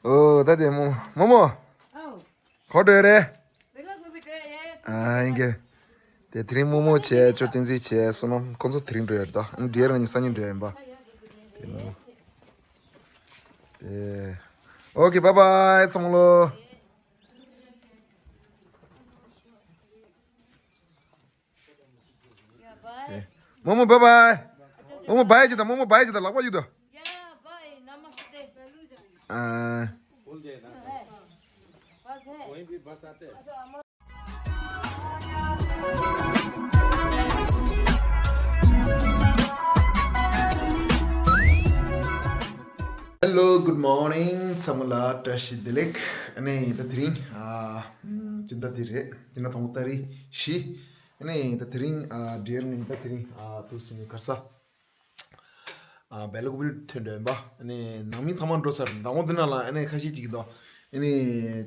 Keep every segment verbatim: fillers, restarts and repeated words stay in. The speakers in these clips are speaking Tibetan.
ཨོ་ད་དེ་མོ་མོ་མོ། ཨོ། ག་པར་འགྲོ་ཡ་རེད། རི་ལ་གུ་བི་འགྲོ་ཡ་རེད། ཨ་ཡིན་གྱི། དེ་དེ་རིང་རྨོ་མོ་བྱས་ཅོ་བསྟན་འཛིན་བྱས་བསོད་ནམས་ཁོང་ཚོ་དེ་རིང་འགྲོ་ཡ་རེད་ད། ཨ་ནི་ཌི་ཡར་ང་གཉིས་སང་ཉིན་འགྲོ་ཡ་ཡིན་པ། དེ་མོ། དེ། ཨོ་ཀེ་བྷའི་བྷའི་ཚང་མ་ལོ། རྨོ་མོ་བྷའི་བྷའི། རྨོ་མོ་བྷའི་ཅིག་དང་། རྨོ་མོ་བྷའི་ཅིག་དང་། ལག་པ་ཅིག་དང་། ཨ། Hello, good morning. ཚང་མ་ལ་བཀྲ་ཤིས་བདེ་ལེགས། ཨ་ནི་ད་དེ་རིང་ཨ་སྤྱི་ཟླ་འདི་རེད། སྤྱི་ཟླ་དང་པོ་ཏ་རིག་བཞི། ཨ་ནི་ད་དེ་རིང་ཨ་ཌི་ཡར་ང་གཉིས་ད་དེ་རིང་ཨ་དུས་སུ་ནི་གར་ས་ཨ་བེ་ལ་ཀུ་པིལ་ཐོན་འགྲོ་ཡིན་པ། ཨ་ནི་ནང་མི་ཚང་མ་འགྲོ་ཚར། མདང་དགོང་འདི་ན་ལ་ཨ་ནི་ཁ་ཤས་ཅིག་གིས་ད་ཨ་ནི་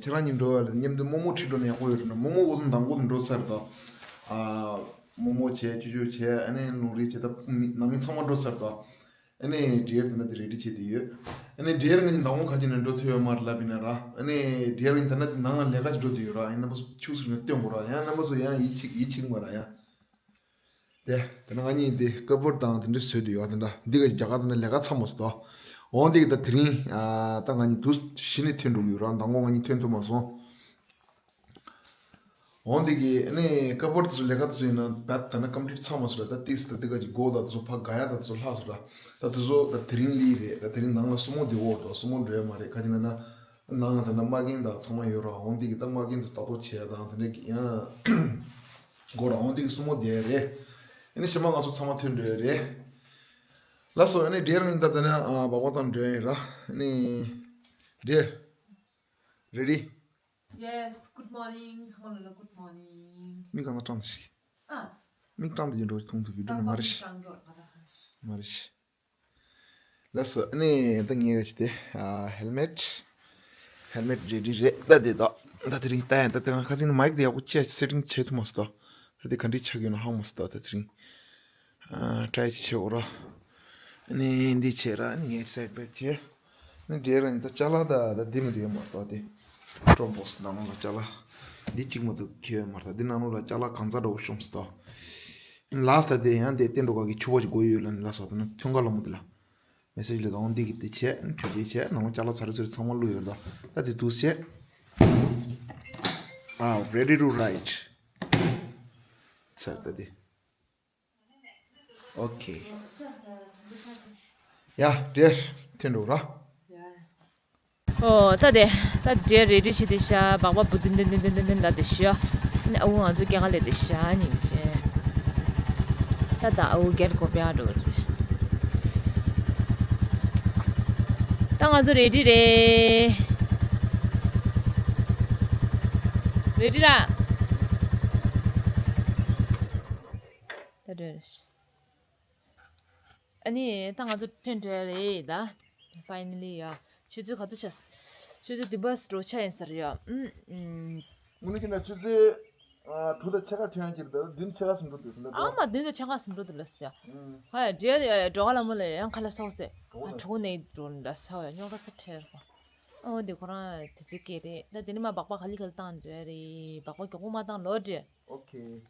ཁྱེད་རང་གཉིས་འགྲོ་བ་ལ་མཉམ་དུ་རྨོ་མོ་ཁྲིད་འགྲོ་ན་ཡག་པོ་ཡོད་རེད་ན། རྨོ་མོ་འོ་ཙམ་མདང་དགོང་འགྲོ་ཚར་ད། ཨ་རྨོ་མོ་བྱས་ཅོ་ཅོ་བྱས་ཨ་ནི་ལུང་རིགས་བྱས་ད་ནང་མི་ཚང་མ་འགྲོ་ཚར་ད། ཨ་ནི་ཌི་ཡར་དེ་ན་དེ་རེ་ཌི་བྱེད་དེ་ཡོད། ཨ་ནི་ཌི་ཡར་ང་གཉིས་མདང་དགོང་ཁ་ཅིག་ནས་འགྲོ་ཐུབ་ཡོད་མ་རེད་ལབ་ཡིན་ན་ར། ཨ་ནི་ཌི་ཡར་ང་གཉིས་དེ་ན་དེ་ནང་ལ་ལས་ཀ་ཅིག་འགྲོ་དེ་ཡོད་ར། ཡང་རྣམ་པ་ཚོ་ཕྱུགས་སུ་ནས་སྟོན་དགོས་ར། ཡང་རྣམ་པ་ཚོ་ཡང་ཡིད་ཆེས་ཡིད་ཆེས་མ་ར་ཡང་། དེ་དེ་ན་ང་གཉིས་དེ་ཀ་པོར་དང་དེ་འདྲ་བཟོས་དེ་ཡོད། དེ་འདྲ་འདི་ག་རྒྱ་གར་དེ་ན་ལས་ཀ་ཚ་མོ་སོ་ད། འོང་དེ་གི་ད་དེ་རིང་ཨ་ད་ང་གཉིས་དུས་གཞི་ནས་ཐོན་འགྲོ་གི་ཡོད་ར། མདང་དགོང་ང་གཉིས་ཐོན་ཐུབ་མ་སོང་། འོང་དེ་གི་ཨ་ནི་ཀ་པོར་དེ་ཚོ་ལས་ཀ་དེ་ཚོ་ཡིན་ན་བད་ད་ན་ཀམ་པི་ལིཊ་ཚང་མ་སོང་ར། ད་ཏིས་ད་དེ་ག་ཅིག་སྒོ་ད་དེ་ཚོ་ཕ་ག་ཡ་ད་དེ་ཚོ་ལྷག་སོང་ར། ད་དེ་ཚོ་ད་དེ་རིང་ལི་རེད། ད་དེ་རིང་ནང་ལ་སྲུ་མོ་དེ་འོ་ད་སྲུ་མོ་འགྲོ་ཡ་མ་རེད། ག་ཅི་ན་ན་ནང་ལ་ད་ན་མ་རྒན་ད་ཚང་མ་ཡོད་ར། འོང་དེ་གི་ད་མ་རྒན་དེ་ལྟ་རྟོག་བྱེད་ཡ་དང་དེ་འདྲ་གི་ཡང་སྒོ་ར། འོང་དེ་གི་སྲུ་མོ་དེ་རེད། ཨ་ནི་ཕྱི་མ་ང་ཚོ་ཚང་མ་ཐོན་འགྲོ་ཡ་རེད། ལགས་སོ། ཨ་ནི་ཌི་ཡར་ང་གཉིས་ད་ད་ན་ཨ་བག་བག་ཙམ་འགྲོ་ཡ་ཡིན་ར། ཨ་ནི་ཌི་ཡར། རེ་ཌི། Yes, good morning. ཚང་མ་ལ་ལ་good morning. མིག་གང་ན་སྐྲངས་ཤིག་ཨ། མིག་སྐྲངས་དེ་ཡིན་འགྲོ་མཐོང་ཐུབ་ཀྱི་འགྲོ་ནི་མ་རེད་ཤི། སྐྲངས་ཀྱོག་ང་ད་མ་རེད་ཤི། ལགས་སོ། ཨ་ནི་ད་ངས་ག་ཅི་དེ་ཨ་ཧེལ་མེཊ། ཧེལ་མེཊ་རེ་ཌི་རེད། ད་དེ་ད་ད་དེ་རིང་ད་ཡང་ད་དེ་ང་ཁ་སང་ནི་མའིག་དེ་ཡག་པོ་ཅི་སེ་ཊིང་བྱེད་ཐུབ་མ་སོང་ད། ད་དེ་ག་འདྲི་ཆགས་ཡོད་ན་ཧང་མ་སོང་ད་ད་དེ་རིང་། ཨ་ཊ་རའི་ཅིག་བྱེད་འོ་ར། ཨ་ནི་འདི་བྱེད་ར། ཨ་ནི་ངས་སའིཌ་བེག་བྱེད། ཨ་ནི་འདྲེ་ར་ནི་ད་ཅ་ལག་ད་ད་འདི་མི་འདུག་ཡོད་མ་གཏོགས་དེ། ཀྲོ་བོག་སི་ནང་ལོགས་ལ་ཅ་ལག་འདི་གཅིག་མ་གཏོགས་ཁྱེར་ཡོད་མ་རེད། ད་འདི་ནང་ལོགས་ལ་ཅ་ལག་གང་ཚ་འདྲ་བོ་ཤོང་སི་ད། ཨ་ནི་ལ་སི་ཊི་ད་དེ་ཡང་དེ་བསྟན་འགྲོ་ག་གི་ཕྱུ་པ་ཅིག་དགོས་ཡོད་ལ་ནི་ལ་སོགས་ད་ནི་ཐོན་ཁ་ལ་མོ་དེ་ལ། མེ་སེ་ཇི་ལ་ད་འོང་འདི་གི་དེ་བྱས། ཨ་ནི་འཕྲུལ་ཆས་བྱས། ནང་ལོགས་ཅ་ལག་ཚ་རེ་ཚུར་ཚང་མ་བླུགས་ཡོད་ད། ད་དེ་འདུག་བྱས། ཨ། Ready to ride. ཚར་ད་དེ། ཨོ་ཁེ། ཡ། འདྲེ་ཐོན་འགྲོ་ར། ཨོ་ད་དེ། ད་འདྲེ་རེ་ཌི་བྱེད་དེ་ཤ་སྦག་སྦག་བུ་ཏིན་ཏིན་ཏིན་ཏིན་ཏིན་ལ་དེ་ཤ། ཨ་ནི་ཨ་ཁུ་ང་ཚོ་སྐྱེལ་ག་ལེ་དེ་ཤ་ཉིན་བྱེད། ད་ད་ཨ་ཁུ་གལ་གོ་པ་འགྲོ་རེད། ད་ང་ཚོ་རེ་ཌི་རེད། རེ་ཌི་ར། ད་འདྲེ། ཨ་ནི་ད་ང་ཚོ་ཐོན་འགྲོ་ཡ་རེད་ད། Finally ཡ། ཆུ་ཚོད་ག་ཚོད་ཆགས། ཆུ་ཚོད་བདུན་པ་རོ་ཆ་ཡིན་ས་རེད་ཡ། ཨུམ། ཨུམ། དངོས་གནས་ཀྱི་ན་ཆུ་ཚོད་ཨ་དྲུག་དང་ཕྱེད་ཀ་ཐོན་ཡ་གྱིར་ད་བདུན་ཕྱེད་ཀ་ཟིན་འགྲོ་འདུག་ད། ཨ་མ་བདུན་དང་ཕྱེད་ཀ་ཟིན་འགྲོ་འདུག་ལ་ཟེར་ཡ། ཨུམ། ཧ་ཡ་འདྲེ་ཡ་འགྲོ་ག་ལ་མོ་ལ་ཡང་ཁ་ལ་ས་བོ་ཟེར། གྲོགས་ནས་འགྲོ་ལ་ས་བོ་ཡ་རྙོག་དྲ་ས་ཁྲེར་གོ། ཨོ་འདི་ཁོ་རང་དུས་ཚོད་སྐྱེལ་རེད། ད་དེ་ནི་མ་སྦག་སྦག་ག་ལི་ག་ལི་བཏང་འདོད་རེད། སྦག་སྦག་མགྱོགས་པོ་མ་བཏང་ལོ་འདྲེ། ཨོ་ཁེ།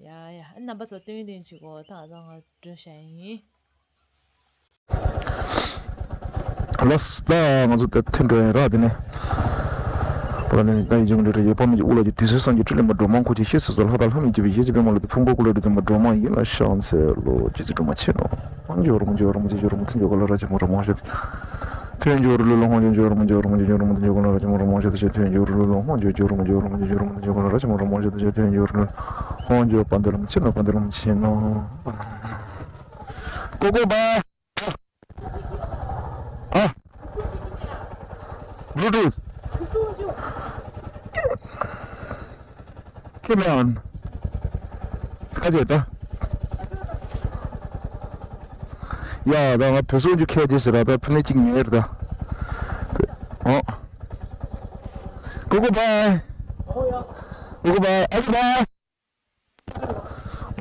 ཡ་ཡ། ཨ་རྣམ་པ་ཚོ་སྟོན་སྟོན་བྱེད་གོ། ད་ང་ཚོ་ང་འགྲོ་བྱ་ཡིན། ལགས་ད་ང་ཚོ་ད་ཐོན་འགྲོ་ཡིན་ར། དེ་ནས་ཨོ་ལ་ནི་ད་ཡིན་ཅུང་འདྲ་རེད། ཡོད་པ་མི་གི་དབུ་ལ་གི་དུས་ཚོད་སངས་རྒྱས་སྤྲིན་ལས་མ་སྒྲོལ་མ་འཁོར་གྱི་ཤེས་སུ་ཟ་ལྷ་དང་ལྷ་མི་བརྒྱུད་པའི་ཡེ་ཇི་པད་མ་ལ་དུ་ཕུང་པོ་ཀུ་ལ་རི་དུ་མ་སྒྲོལ་མ་ཡིན་ལ་ཤང་ཚེ་ལོ་རྗེ་བཙུན་སྒྲོལ་མ་ཆེ་ནོ། ཧོང་ཇོ་རོང་ཇོ་རོང་ཇོ་ཇོ་རོང་ཐུན་ཇོ་ག་ལ་ར་ཆེ་མོ་ར་མོ་ཤ། ཐོན་འགྱུར་ལུ་ལོ་ཧོང་ཇོ་ཇོ་རོང་ཇོ་རོང་ཇོ་ཇོ་རོང་ཇོ་ག་ལ་ར་ཆེ་མོ་ར་མོ་ཤ་ཐོན་འགྱུར་ལུ་ལོ་ཧོང་ཇོ་ཇོ་རོང་ཇོ་རོང་ཇོ་ཇོ་རོང་ཇོ་ག་ལ་ར་ཆེ་མོ་ར་མོ་ཤ་ཐོན་འགྱུར་ལུ་ཧོང་ཇོ་པ་འདི་ལམ་ཆེ་ནོ། པ་འདི་ལམ་ཆེ་ནོ། ཀོ་ཀོ་བ། ཨ། Bluetooth. Come on. ཁ་ཅེ་ད། ཡ་ད་ང་བོད་སོག་ཅུ་ཁ་ཅེ་ཟེར་ར་ད་ཕུ་ནེ་གཅིག་ཉེར་ད། ཨོ། ཀོ་ཀོ་བའི། ཀོ་ཀོ་བའི། ཨ་ཀི་བའི།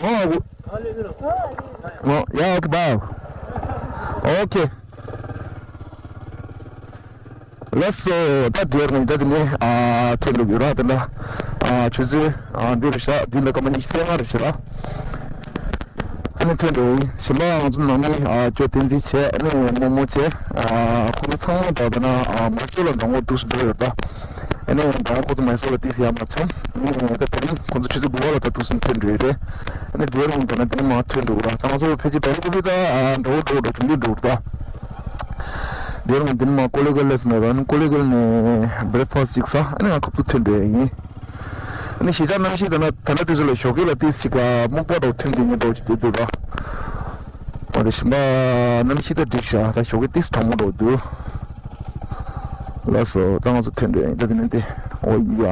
ཨོ། ཨོ་ཡ་ཨོ་ཀེ་བའི། ཨོ་ཀེ། ལགས་སོ། ད་འབྲས་རོང་ད་དེ་ནས་ཨ་ཐོན་འགྲོ་གི་ར། དེ་འདྲ་ཨ་ཆུ་ཚོད་ཨ་འདི་རེད་ཤག་འདི་ལ་སྐར་མ་ཉི་ཤུ་རྩ་ལྔ་རེད་ཤག་ར། ཨ་ནི་ཐོན་འགྲོ་ཡིན། གཞན་པ་ང་ཚོ་ནང་མི་ཨ་ཅོ་བསྟན་འཛིན་བྱས། ཨ་ནི་རྨོ་མོ་བྱས། ཨ་ཁོ་ཚོ་ཚང་མ་ད་ད་ན་ཨ་མ་སོ་ལ་འགྲོ་འགོ་འདུག་སེ་འགྲོ་ཡོད་ད། ཨ་ནི་ད་ཁོ་ཚོ་མ་སོ་ལ་ཏིས་ཡར་མར་འཚམས། ཨ་ནི་ད་དེ་རིང་ཁོ་ཚོ་ཆུ་ཚོད་དགུ་པ་ལ་ད་འདུག་སེ་ཐོན་འགྲོ་ཡོད་རེད། ཨ་ནི་འབྲས་རོང་ད་ན་དེ་ནས་མར་ཐོན་འགྲོ་གི་ར། ད་ང་ཚོ་ཕལ་ཆེར་བལ་ཀོ་ལི་ད་ཨ་འགྲོ་འགོ་འགྲོ་འགྲོ་འགྲོ་འགྲོ་འགྲོ་གི་ད། འདིར་ང་འདི་ནས་མ་ཀོ་ལི་གྷལ་ལས་ནས་ར། ནི་ཀོ་ལི་གྷལ་ནས་བྷི་རེག་ཕ་སི་ཅིག་ཟ། ཨ་ནི་ང་ཁ་ཐུག་ཐོན་འགྲོ་ཡ་ཡིན། ཨ་ནི་གཞིས་ཆགས་གནམ་གཤིས་ད་ན་ད་ན་དུས་ཚོད་ལ་ཞོགས་ཀས་ལ་ཏིས་ཅིག་ག་སྨུག་པ་འདྲ་བོ་ཐོན་དེ་ཉིན་འདྲ་བོ་ཅིག་བསྡད་འདུག་ར། འོ་དེ་བཞིན་པ་གནམ་གཤིས་ད་འགྲིག་ཤག་ད་ཞོགས་ཀས་ཏིས་གྲང་མོ་འདྲ་བོ་འདུག་ལགས་སོ། ད་ང་ཚོ་ཐོན་འགྲོ་ཡ་ཡིན། ད་དེ་ནས་དེ་འོ་ཡ།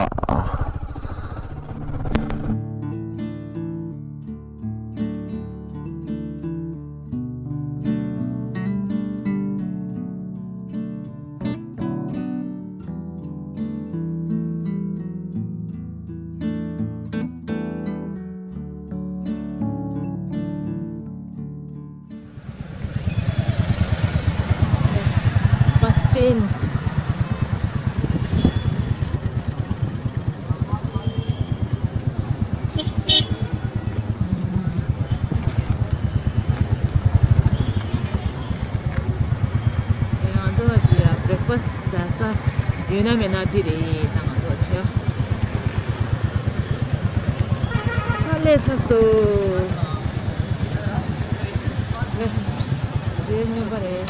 Bus stand. ང་ཚོ་ཡ་བྷི་རེག་ཕ་སི་ཟ་ས་ཡོད་ན་མེད་ན་འདི་རེད། ད་ང་ཚོ་ཡ་ད་སླེབས་ཚར་སོང་། རེད། རེད། སྨྱོན་པ་རེད།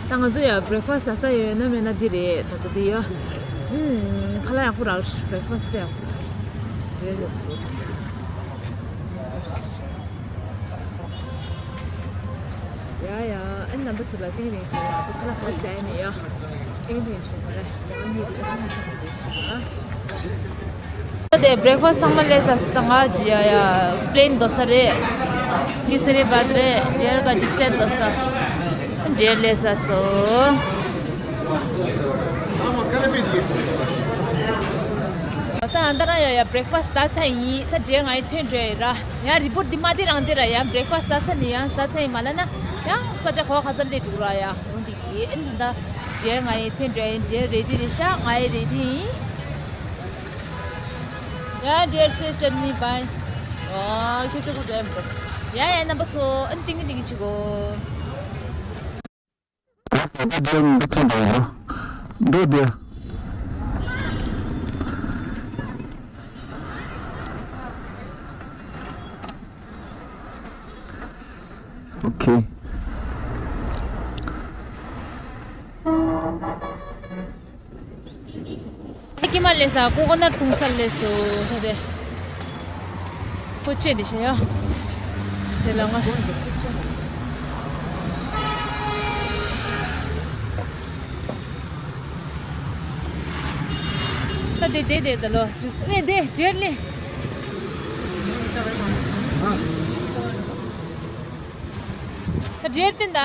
ད་ང་ཚོ་ཡ་བྷི་རེག་ཕ་སི་ཟ་ས་ཡོད་ན་མེད་ན་འདི་རེད། ད་ལྟ་འདི་ཡ། ཨུམ། ཁ་ལག་ཡག་པོ་རག་བྷི་རེག་ཕ་སི་དཔེ་ཡག་པོ་རག་རེད། ཡ་ཡ། ཨ་ནི་རྣམ་པ་ཚོ་ལ་ཏིང་རིང་ཞུ། ང་ཚོ་ཁ་ལག་ཁ་ལག་ཟ་ཡ་མེད་ཡ། ཏིང་རིང་ཞུ་ག་རེ། ང་གཉིས་ཀྱི་ཁ་ལག་ཞུ་ག་རེ་ཞུ་ཨ། ད་དེ་བྷི་རེག་ཕ་སི་ཚང་མ་སླེབས་ཚར་སོང་། ང་ཅི་ཡ་ཡ་པི་ལེན་རྡོ་ས་རེད། ཀེ་སི་རི་བྷ་ཏ་རེད། འབྲས་ཀ་ཅི་སེ་རྡོ་ས། འབྲས་སླེབས་ཚར་སོང་། ད་ཨ་ད་རང་ཡ་ཡ་བྷི་རེག་ཕ་སི་ཟ་ཚར་ཡིན། ད་འབྲས་ང་ཡི་ཐོན་འགྲོ་ཡི་ར། ཡ་རི་པོར་ཊི་འདི་མ་དེ་རང་དེ་ར། ཡ་བྷི་རེག་ཕ་སི་ཟ་ཚར་ནི་ཡ་ཟ་ཚར་ཡིན་མ་ལ་ན། ཡ་ས་ཆ་གོ་ཁ་ཚ་ལེ་འདུག་ར། ཡ་འོ་འདི་གི་ཨེ་ནི་ད་འབྲས་ང་ཡི་ཐོན་འགྲོ་ཡིན། འབྲས་རེ་ཌི་རེད་ཤག་ང་ཡི་རེ་ཌི་ཡིན། ཡ་འབྲས་སེ་ཅར་ནི་བའི། ཨ་ཁྱོད་ཚོ་གོ་འདྲ་ཡིན་པ། ཡ་ཡ་རྣམ་པ་ཚོ་ཨ་ནི་ཏིང་ཏིང་ཅིག་གོ། འགྲོ་འདི། ཨོ་ཁེ། ཀི་མ་ལས་ས་ཀོ་ཀོ་ནཊ་འཐུང་ས་སླེབས་སོང་། ས་དེ་ཀོ་ཅེ་དེ་བྱས་ཡ། དེ་ལ་ང་ས་དེ་དེ་དེ་ལོ་ཇུས་ནས་དེ་འབྲས་ལེ། ད་འབྲས་ཅན་ད།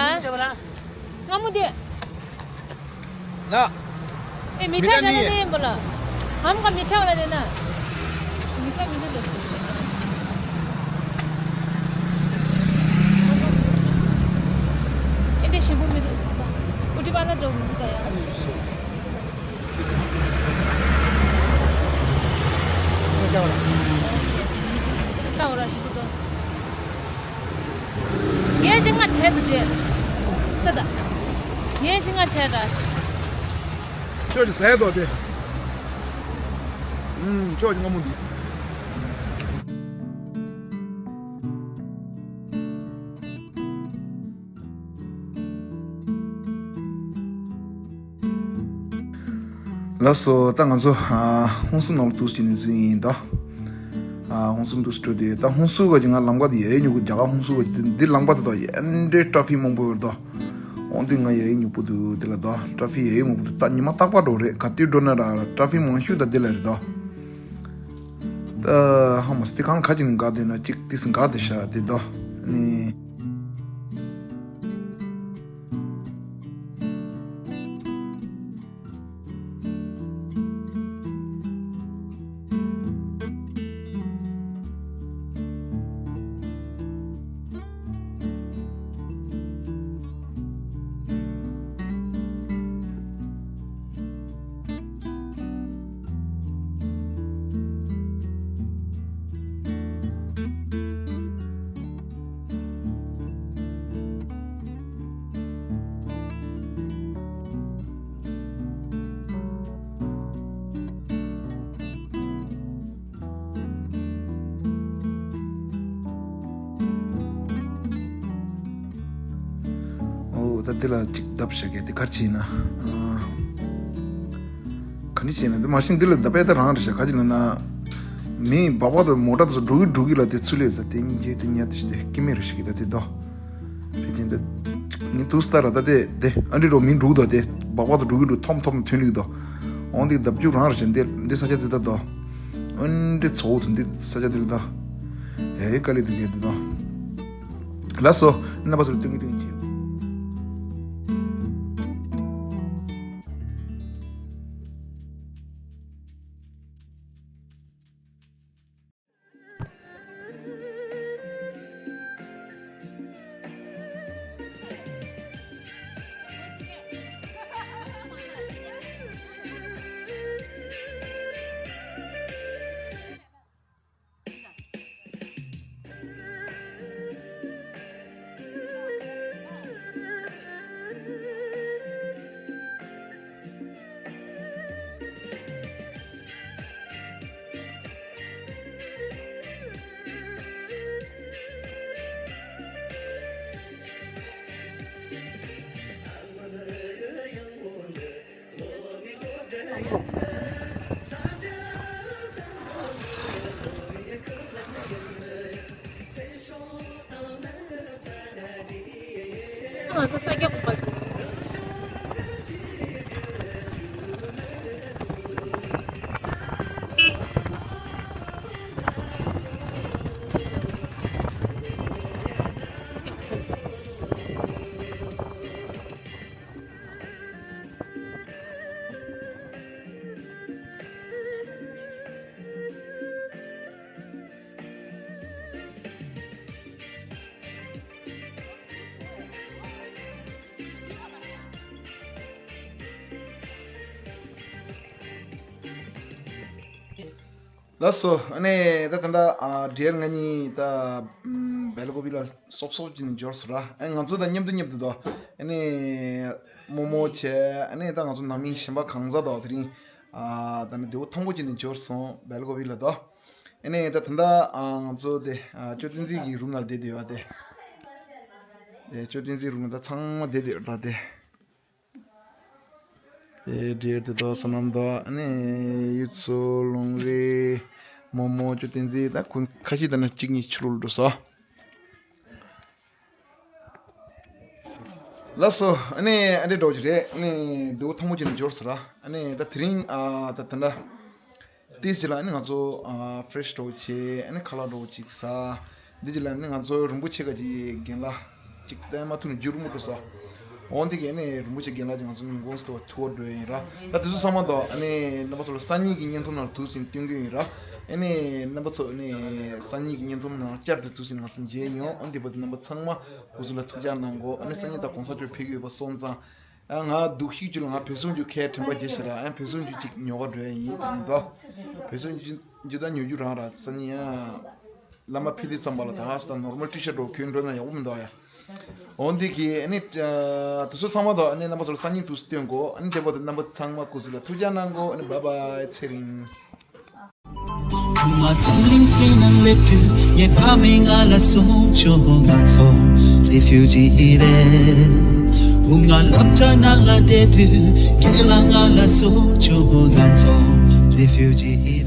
སྔ་མོ་དེ། ལགས། ཨེ་མི་ཁྲག་ལ་ནི་ཡིན་པ་ལ། ཧམ་ག་མི་ཁྲག་ལ་ནི་ན། མི་ཁྲག་མི་འདུག་ལ། ཨེ་འདི་ཞིམ་པོ་མི་འདུག་ཨུ་ཏི་པ་ན་འགྲོ་མི་འདུག་ཡ། ལྟ་བ་ར་ཞིག་འདུག་ངས་ཅི་ང་བྲེལ་དུ་བྲེལ། ས་ད། ངས་ཅི་ང་བྲེལ་ད། ཁྱོད་ཀྱི་ཟས་དོ་དེ། ཨུམ། ཁྱོད་ཀྱི་སྔ་མོ་འདུག་ལགས་སོ། ད་ང་ཚོ་ཨ་ཧུན་སུར་ནང་ལ་འདུག་སེ་ནས་འཛུལ་ཡིན་ད། ཨ་ཧུན་སུར་འདུག་སེ་འགྲོ་དེ། ད་ཧུན་སུར་ག་ཅིག་ང་ལམ་ཁ་དེ་ཡ་ཡི་ཉུག་གུ། རྒྱ་གར་ཧུན་སུར་ག་ཅིག་དེ་འདི་ལམ་ཁ་དེ་དང་ཡ་འདྲེ་ཊ་ཕིག་མང་པོ་ཡོད་ད། འོ་འདི་ང་ཡ་ཡི་ཉུག་པོ་འདུག་དེ་ལ་ད། ཊ་ཕིག་ཡ་ཡི་མང་པོ་འདུག་ད་ཉི་མ་རྟག་པར་འགྲོ་རེད། ག་དུས་འགྲོ་ན་ར་ཊ་ཕིག་མང་ཤོས་ད་དེ་ལ་རེད་ད། ད་ཧ་མ་སི་དེ་གང་ཁ་ཅིག་ནས་འགག་དེ་ན་ཅིག་ཏིས་འགག་དེ་ཤ་དེ་ད་ནི། དེ་ལ་ཅིག་བརྡབ་བཞག་གི་དེ་ག་རེ་བྱས་ན། ག་འདྲ་བྱས་ན་དེ་མ་གཞི་འདི་ལ་བརྡབ་པ་ད་རང་རེད་ཤག་ག་ཅི་ལབ་ན། མི་སྦག་སྦག་དང་མོ་ཊ་དེ་ཚོ་འགྲོ་གི་འགྲོ་གི་ལ་དེ་ཚུར་སླེབས་ས་དེ་གཉིས་རྗེས་དེ་ཉལ་དེ་ཞིག་དེ་སྐྱེ་མེད་རེད་ཤག་གི་ད་དེ་དོ། ཕལ་ཆེར་འདི་ངས་དུས་ལྟར་ད་དེ་དེ་ཨ་འདྲི་རོ་མི་འགྲོ་གི་དོ། དེ་སྦག་སྦག་དང་འགྲོ་གི་འགྲོ་ཐོམ་ཐོམ་ཐོན་གི་དོ། འོང་དེ་བརྡབ་རྒྱུ་རང་རེད་ཤག་འདི་འདི་ས་ཆ་དེ་ད་དོ། ཨ་འདྲི་ཚོགས་དུ་འདི་ས་ཆ་དེ་ལ་ད། ཨེ་དཀའ་ལས་སྡུག་གི་འདི་དོ། ལགས་སོ། རྣམ་པ་ཚོར་སྟོན་གི་སྟོན་གི་བྱེད། ལགས་སོ། ཨ་ནི་ད་ད་ལྟ་ཨ་ཌི་ཡར་ང་གཉིས་ད་སྦེལ་ཀོབ་ལ་སོབ་སོབ་ཅིག་ནས་འབྱོར་སོང་ར། ཨ་ང་ཚོ་དང་མཉམ་དུ་མཉམ་དུ་དོ། ཨ་ནི་རྨོ་མོ་བྱས། ཨ་ནི་ད་ང་ཚོ་ནང་མི་གཞན་པ་གང་ཟག་དོ་དེ་རིང་ཨ་ད་ནི་དེ་བོ་ཐང་པོ་ཅིག་ནས་འབྱོར་སོང་སྦེལ་ཀོབ་ལ་དོ། ཨ་ནི་ད་ད་ལྟ་ཨ་ང་ཚོ་དེ་ཨ་ཅོ་བསྟན་འཛིན་གྱི་རུམ་ལ་བསྡད་བསྡད་ཡོད་དེ། དེ་ཅོ་བསྟན་འཛིན་རུམ་ལ་ད་ཚང་མ་བསྡད་བསྡད་ཡོད་ར་དེ། དེ་འདྲའི་དེ་དག་བསོད་ནམས་དང་ཨ་ནི་གཡུ་མཚོ་ལུང་རིགས་རྨོ་མོ་ཅོ་བསྟན་འཛིན་ད་ཁོ་ཁ་ཤས་ད་ནི་གཅིག་གཉིས་ཕྱི་ལོགས་ལ་འགྲོ་སོང་། ལགས་སོ། ཨ་ནི་ཨ་འདྲའི་འགྲོ་གི་རེད། ཨ་ནི་དེ་བོ་ཐང་པོ་ཅིག་ནས་འབྱོར་སོང་ར། ཨ་ནི་ད་དེ་རིང་ཨ་ད་ད་ལྟ། དེའི་རྗེས་ལ་ནི་ང་ཚོ་ཨ་ཕེ་རེ་ཤི་འདྲ་བོ་བྱས། ཨ་ནི་ཁ་ལག་འདྲ་བོ་ཅིག་ཟ། འདི་རྗེས་ལ་ནི་ང་ཚོ་རིན་པོ་ཆེ་ཁ་ཅིག་རྒན་ལགས་ཅིག་བསྟན་མ་ཐུབ་ནས་རྒྱུགས་རིང་པོ་འགྲོ་སོང་། འོང་དེ་གས་ནི་རིན་པོ་ཆེ་རྒན་ལགས་ཀྱིས་ང་ཚོ་ཉིན་གུང་སྟོད་ཐུག་འགྲོ་ཡིན་ར། ད་དེ་ཚོ་ཚང་མ་དང་ཨ་ནི་རྣམ་པ་ཚོ་ལ་སང་ཉིན་གྱི་བརྙན་ཐུང་ནང་ལ་ཐུག་ཟིན་སྟོན་གྱི་ཡིན་ར། ཨ་ནི་རྣམ་པ་ཚོ་ནི་སང་ཉིན་གྱི་བརྙན་ཐུང་ནང་བསྐྱར་དུ་ཐུག་ཟིན་ང་ཚོ་མཇལ་ཡོང་། ཨ་ནི་དེ་བར་དུ་རྣམ་པ་ཚང་མ་སྐུ་གཟུགས་ལ་ཐུགས་ཅག་གནང་གོ། ཨ་ནི་སང་ཉིན་ད་གོང་ས་མཆོག་ཕེབས་ཀྱི་ཡོད་པ་སོང་ཙང་། ཨ་ང་སྡུག་ཤོས་ཅིག་ལ་ང་བོད་སོང་རྒྱུ་ཁས་དྲན་པ་བརྗེད་ཤག་ར། ཨ་བོད་སོང་རྒྱུ་ཅིག་ཉོ་ག་འགྲོ་ཡ་ཡིན་དེ་ཡིན་དོ། བོད་སོང་རྒྱུ་ཅིག་ད་ཉོ་རྒྱུ་རང་ར་སང་ཉིན་ཡ། བླ་མ་ཕེབས་དུས་ཙམ་པ་ལ་ད་ཧ་སི་ད་ནོར་མལ་ཊི་ཤར་འདྲ་བོ་གྱོན་འགྲོ་ན་ཡག་པོ་མི་འདུག་ཡ། འོ་འདི་གི་ཨ་ནི་ཨ་དེ་ཚོ་ཚང་མ་དང་ཨ་ནི་རྣམ་པ་ཚོ་ལ་སང་ཉིན་དུས་སུ་སྟོན་གོ། ཨ་ནི་དེ་བར་དུ་རྣམ་པ་ཚང་མ་སྐུ་གཟུགས་ལ་ཐུགས་ཅག་གནང་གོ། ཨ་ནི་བྷའི་བྷའི་ཚེ་རིང་། བུ་ང་འཛམ་གླིང་སྟེང་ན་སླེབས་དུས་ངའི་ཕ་མས་ང་ལ་གསུངས་བྱུང་། ང་ཚོ་རེ་ཕིའུ་ཇི་རེད། བུ་ང་སློབ་གྲྭ་ནང་ལ་བསྡད་དུས་རྒན་ལགས་ང་ལ་གསུངས་བྱུང་། ང་ཚོ་རེ་ཕིའུ་ཇི་